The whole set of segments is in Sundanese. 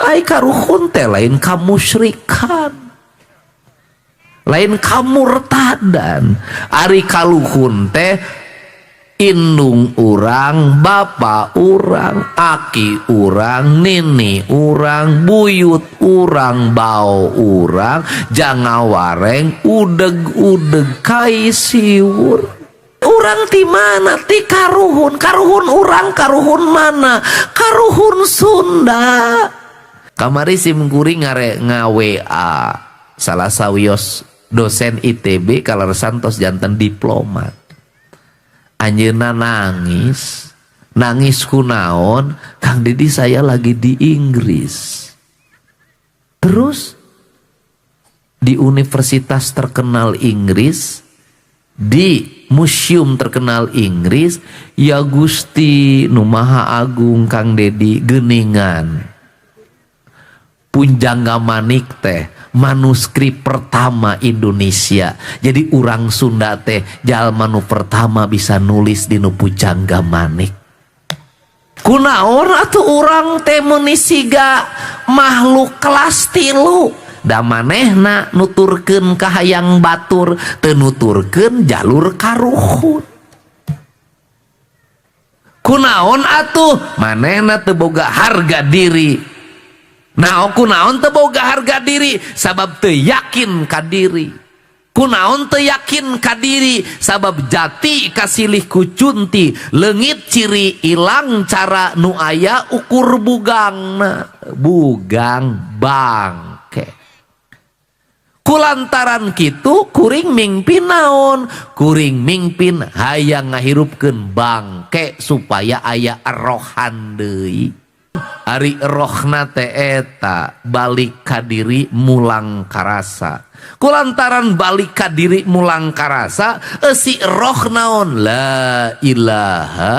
Ai karuhun teh lain kamusyrikan, lain kamurtadan. Ari kaluhun teh indung urang, bapak urang, aki urang, nini urang, buyut urang, bao urang, jangawareng, udeg-udeg kai siwur. Urang ti mana? Ti karuhun. Karuhun urang, karuhun mana? Karuhun Sunda. Kamari sim kuring ngare nga-WA salah sawios dosen ITB kaleresan tos janten diplomat. Anjeunna nangis. Nangis kunaon? "Kang Dedi, saya lagi di Inggris. Terus di universitas terkenal Inggris, di museum terkenal Inggris, ya Gusti nu Maha Agung, Kang Dedi, geningan Pujangga Manik teh manuskrip pertama Indonesia. Jadi urang Sunda teh jalma nu pertama bisa nulis di nu Pujangga Manik. Kunaon atuh urang teh meuni siga makhluk kelas tilu? Da manehna nuturkeun kahayang batur, teu nuturkeun jalur karuhun. Kunaon atuh manehna teu boga harga diri? Nah, kunaon teu boga harga diri? Sabab teu yakin ka diri. Kunaon teu yakin ka diri? Sabab jati kasilih ku cunti, leungit ciri, ilang cara, nu aya ukur bugangna, bugang bangke. Kulantaran kitu kuring mingpin naon? Kuring mingpin hayang ngahirupkeun bangke supaya aya erohan deui. Ari rohna teh eta balik ka diri, mulang karasa. Kulantaran balik ka diri, mulang karasa, eusi roh naon? La ilaha.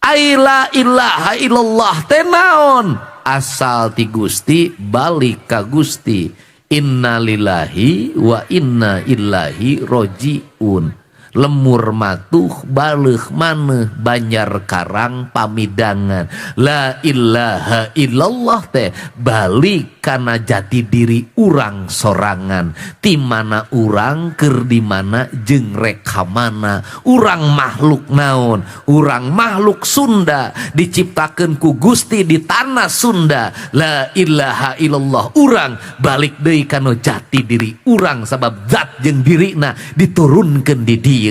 Ai la ilaha illallah teh naon? Asal ti Gusti, balik ka Gusti. Innalillahi wa inna ilaihi rojiun. Lemur matuh baleuh maneuh, banjar karang pamidangan. La ilaha illallah teh balik kana jati diri urang sorangan, ti mana urang, keur di mana, jeung rek ka mana. Urang makhluk naon? Urang makhluk Sunda, diciptakeun ku Gusti di tanah Sunda. La ilaha illallah, urang balik deui kana jati diri urang, sabab zat jeung dirina diturunkeun di dieu.